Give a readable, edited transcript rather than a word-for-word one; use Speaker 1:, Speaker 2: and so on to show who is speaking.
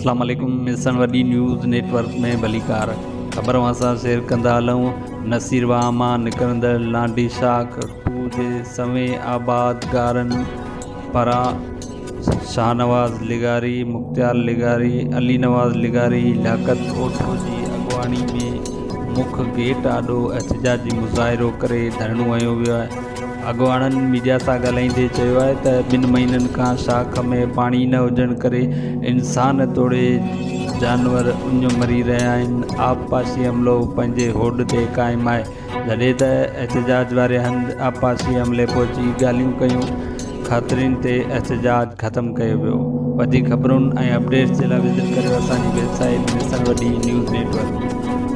Speaker 1: اسلام عليڪم ميسڻ وڏي نيوز نيٽ ورڪ ۾ ڀليڪار خبر اوهان سان شيئر ڪندا هلون نصير واهه مان نڪرندڙ لانڍي شاخ ٽو جي سوين آبادگارن پاران شاهنواز لغاري، مختيار لغاري، علي نواز لغاري، لياقت اوٺو جي اڳواڻي ۾ مک گيٽ آڏو احتجاجي مظاهرو ڪري ڌرڻو هنيو ويو آهي. اڳواڻن ميڊيا سان ڳالهائيندي چيو آهي ته ٻن مهينن کان شاخ ۾ پاڻي نه هجڻ ڪري انسان توڙي جانور اڃ مري رهيا آهن، آبپاشي عملو پنهنجي هوڏ تي قائم آهي، جڏهن ته احتجاج واري هنڌ آبپاشي عملي پهچي ڳالهيون ڪيون، خاطرين تي احتجاج ختم ڪيو ويو. وڌيڪ خبرن ۽ اپڊيٽس جي لاء وزٽ ڪريو اسان جي ويب سائيٽ ڏسڻ وڏي نيوز نيٽ ورڪ.